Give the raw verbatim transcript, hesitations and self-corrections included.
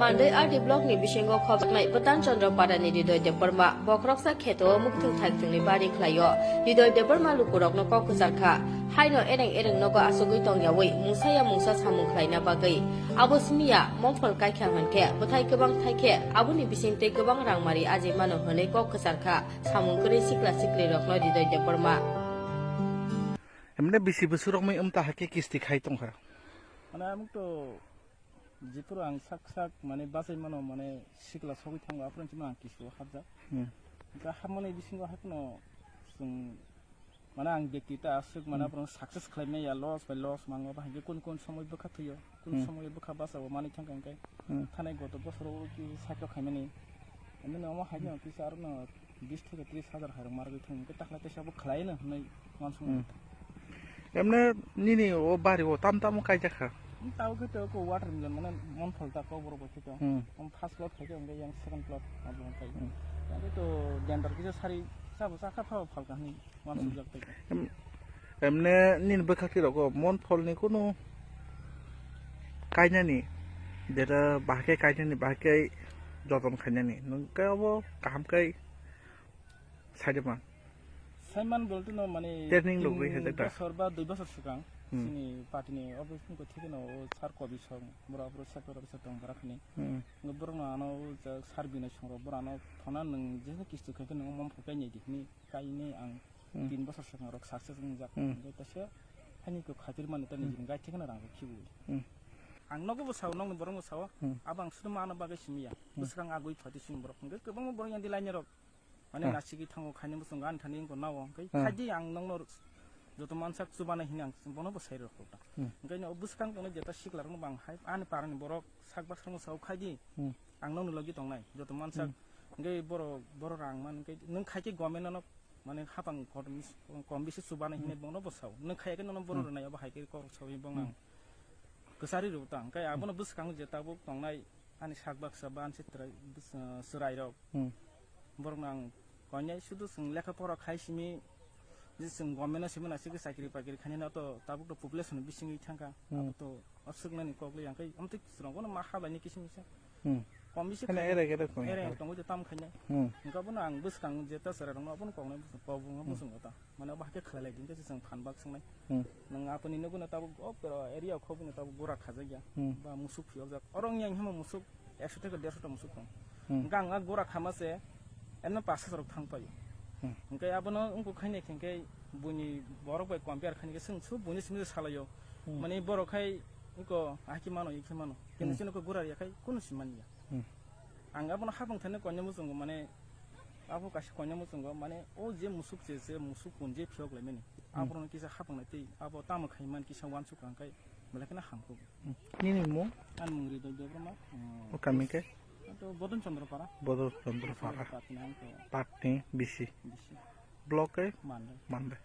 Mandai R D block ni bisingo khobjaknai Bwtan Chandra Para ni Ridoy Debbarma bokhoroksa kheto o muktwng thaktwng ni bari khlai o. Ridoy Debbarma lukurok no kok kwchar kha. Haino ereng ereng nogo achugwi tong yawi mungsa ya mungsa samung khlaina bagwi. Abo simi ya mongphol kaikha hwnkhe bwthai kwbang thaikhe aboni bisingtwi kwbang rang mari ajai mano hwnwi kok kwchar kha. Samung kwrwi sikla sikli rok no Ridoy Debbarma. Emne bisi bwswk rok mai wng ta hakhe kisti khai tong kha. Mane amuk to Jephuru ang sak sak mane bachai mano mane sikla sogwi thango aphuru chini ang kisu hapjak. Hmm. Hapmani bisingo haikno chwng mane ang bekti ta aswk mane Hmm. aphuru success khlaimani ya loss by loss mango ba hingke kun kun somoi bwkha thwiyo kun Hmm. somoi bwkha bachao manwi thangkha hingke Hmm. thanai goto bosoro ki sakyo khaimani. Ani no omo haino kisa arono bis theke tris hajar hairok margwi thang hingke takhlai teisa bo khlaino hwnwi uansukmani. Hmm. Emne nini o bari o tam tamo kaijak kha? Tabo khe to ko watermelon mane monphol ta kok borok bai khe to. Hmm. Om first plot khai khe hwnkhe yang second plot abo khai. Hmm. Yang khe to dendar kisa sari sabo chakha pha phalka hwnwi uansukjak tei. Em-, emne nini bwkhak twi rogo monpholni kunu kainani, jeta bahai khe kainani, bahai khe joton khainani. Nwng khe obo kaham khe Saiman. Saiman bolte no mane training tin logwi hai da. Bosor ba dui bosor swkang Hmm. Chini party ni office ni thik no o sir Kobi song bora bora sector officer tong bora khani. Hmm. Ngo borok no ano o ja sir Binay song rok bora no thona nwng je kistu khai khe nwng mom phukai ni di hini kai ni ang Hmm. Tin bosor swkang rok success wngjak. Hmm. Hingke kaisa hani ko khatir mani tani Hmm. jin gai thik na rang khibu. Hmm. Ang nogo bo sao nokni borok bo sao. Hmm. Abo ang sudu mano bagwi simi ya. Hmm. Bwswkang agwi phati simi borok hingke kwbangma borok yang di line rok. Mane Ah. Nasigi thango khaini bosong gan thani wngkha nao. Hwnkhe Ah. Khaidi ang nokno joto mansak chubana hini ang bono bo sai rwkha ta. Hmm. Hwnkhe no bwskang kono jeta sikla rokno bang hai ani parani borok sak bak sakno sao khaidi. Hmm. Ang nokni logi tongnai joto mansak. Hmm. Hwnkhe boro, boro rang man hwnkhe nwng khaikhe government no mane hapang kotor mis-, kom bisi chubana hini Hmm. bono bo sao. Nwng khaikhe nono boro Hmm. rwnai abo hai khe kok sao bong Hmm. ang. Kwchari rw ta hwnkhe abono bwskang je tabuk tongnai ani sak baksa ba ani se twrai bwsa-, chwrai rok. Hmm. Borok nang koinai sudu chwng lekha pora khai simi je chwng government no simi nasi chakri bakri khainai no to tabuk to population bisingwi thangkha. Hmm. Abo to aswk nani kok le yang kai amtwi chwrang kono ma habai ni kisim kisa. Hmm. Kom bisi Khana khainai. Ere gere kong Ere ya. Tongo je tam khainai. Hmm. Hwnkhe abono ang bwskang je ta chwrai rok no abono koknai bwswng kok bwswng Hmm. ta. Mane obo hakhe khlai lai di, hingke se chwng phan bak swngnai. Hmm. Nwng apuni nugwi no tabuk o pero area o khobwi no tabuk gura khajak ya. Hmm. Ba musuk phiyok jak. Oro wng yang hima musuk ekso theke derso ta musuk tong. Hmm. Hingke ang a gura khama se emno pas hajar rok thang paio. Hmm. Hingke abono wngkuk khaini hingke buini borok bai compare khaini ke chwng su buini simi salaio. Hmm. Mane borok khai wngko ahai khe mano, ikhe mano. Kini Hmm. chini ko gura ya khai kunu si manya. Hmm. Ang abono hapang thani koinai muchungo mane abo kaisa koinai muchungo mane o je musuk je, je musuk kun je phiyok laimani. Hmm. Abono kisa hapang nai tei abo tamo khai man kisa uansuk ang kai belai kheno hamkuk. Hmm. Nini mung? Ani mung Ridoy Debbarma. Hmm. O kami ke? Ato Bodon Chandra Para. Bodon Chandra Para. Patni ang to. Patni bisi. Bisi. Block ke? Mandai. Mandai.